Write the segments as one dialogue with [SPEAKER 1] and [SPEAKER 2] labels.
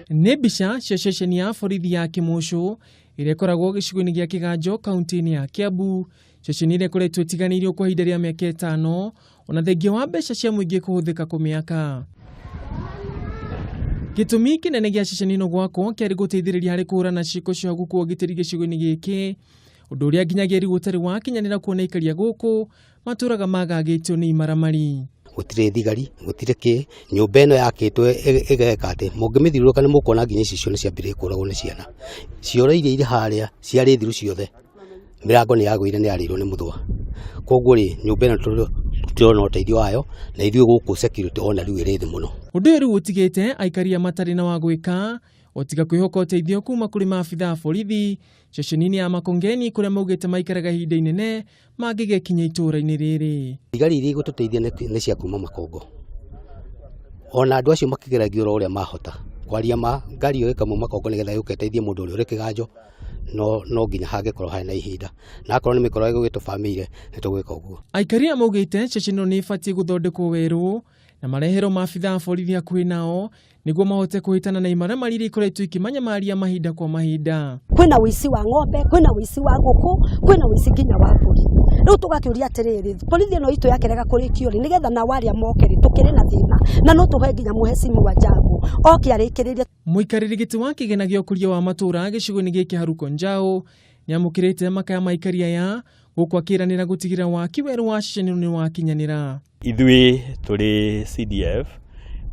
[SPEAKER 1] Nĩ mbica cia ceceni ya borithi ya Kĩmũcũ ĩrĩa ĩkoragwo gĩcigo-inĩ gĩa Kĩganjo kaunti-inĩ ya Kiambu. Ceceni ĩrĩa ĩkoretwo ĩtiganĩirio kwa ihinda rĩa mĩaka 5 ona thengia wa mbeca cia mũingĩ kũhũthĩka kũmĩaka. Gĩtũmi kĩnene gĩa ceceni ĩno gwakwo kĩarĩ gũteithĩrĩria harĩ kũhũrana ciĩko cia ũguku wa ũgitĩri gĩcigo-inĩ gĩkĩ, ũndũ ũrĩa nginyagia rĩu ũtarĩ wakinyanĩra kuona aikari a gũkũ matũraga magagĩtio nĩ imaramari.
[SPEAKER 2] Gũtirĩ thigari, gũtirĩ kĩ, nyũmba ĩno yakĩtwo ĩgeka atĩ mũngĩmĩthiũrũrũka nĩ mũkuona nginya icicio nĩ ciambĩrĩirie kũragwo nĩ ciana. Cioro iria irĩ harĩa ciarĩ thiru ciothe, mĩrango nĩ yagũire nĩ yarĩirwo nĩ mũthũa. Koguo rĩ, nyũmba ĩno tũtirona ũteithio wayo na ithuĩ gũkũ security ona rĩu ĩrĩ thĩ mũno.
[SPEAKER 1] Ũndũ ũyũ rĩu ũtigĩte aikari aya matarĩ na wa gwĩka o tiga kwĩhoka ũteithio kuma kũrĩ maabitha a borithi ceceni-inĩ ya Makongeni kũrĩa maugĩte maikaraga ihinda inene mangĩgekinya itũũra-inĩ rĩrĩ.
[SPEAKER 2] Thigari iria igũtũteithia nĩ cia kuma Makongo. Ona andũ acio makĩgeragia oro ũrĩa mahota. Kwaria ma, ngari ĩyo ĩkauma Makongo nĩgetha yũke ĩteithie mũndũ ũrĩa ũrĩ Kĩganjo, no nginya hangĩkorwo harĩ na ihinda. Na akorwo nĩ mĩkora ĩgũgĩtũbamĩire, nĩ tũgwĩka ũguo.
[SPEAKER 1] Aikari aya maugĩte ceceni ĩno nĩ ĩbatiĩ gũthondekwo werũ na mareherwo maabitha a borithi hakuhĩ nao nĩguo mahote kũhĩtana na imaramari iria ikoretwo ikĩmanyamaria mahinda kwa mahinda.
[SPEAKER 3] Kwĩna ũici wa ng'ombe, kwĩna ũici wa ngũkũ, kwĩna ũici nginya wa mbũri. Rĩu tũgakĩũria atĩrĩrĩ, borithi ĩno itũ yakĩrega kũrĩkio rĩ, nĩgetha nao arĩa moke rĩ, tũkĩrĩ na thĩna na no tũhe nginya mũhecimiwa Njangu oke arĩkĩrĩrie.
[SPEAKER 1] Mũikarĩri gĩtĩ wa kĩgĩna gĩa ũkũria wa matũũra gĩcigo-inĩ gĩkĩ Haruko Njau nĩamũkĩrĩte makaya ma aikari aya gũkũ akĩranĩra gũtigĩrĩra waki werũ wa ceceni nĩ wakinyanĩra.
[SPEAKER 4] Ithuĩ tũrĩ CDF,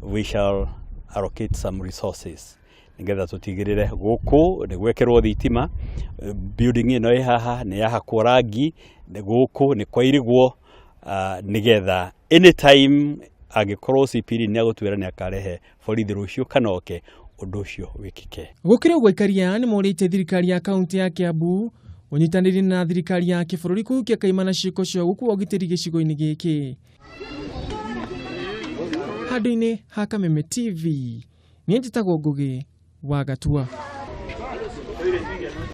[SPEAKER 4] we shall allocate some resources nĩgetha tũtigĩrĩre gũkũ nĩ gwekĩrwo thitima, building ĩno ĩ haha nĩ yahakwo rangi, gũkũ nĩ kwairigwo, nĩgetha anytime angĩkorwo CPD nĩ agũtwĩra nĩ akarehe borithi rũciũ kana oke, ũndũ ũcio wĩkĩke.
[SPEAKER 1] Gũkĩrĩ ũguo aikari aya nĩ morĩtie thirikari ya kaunti ya Kiambu ũnyitanĩri na thirikari ya kĩbũrũri kũhukia kaimana ciĩko cia ũguku wa ũgitĩri gĩcigo-inĩ gĩkĩ. Handũ-inĩ ha Kameme TV, niĩ njĩtagwo Ngũgĩ wa Gatua.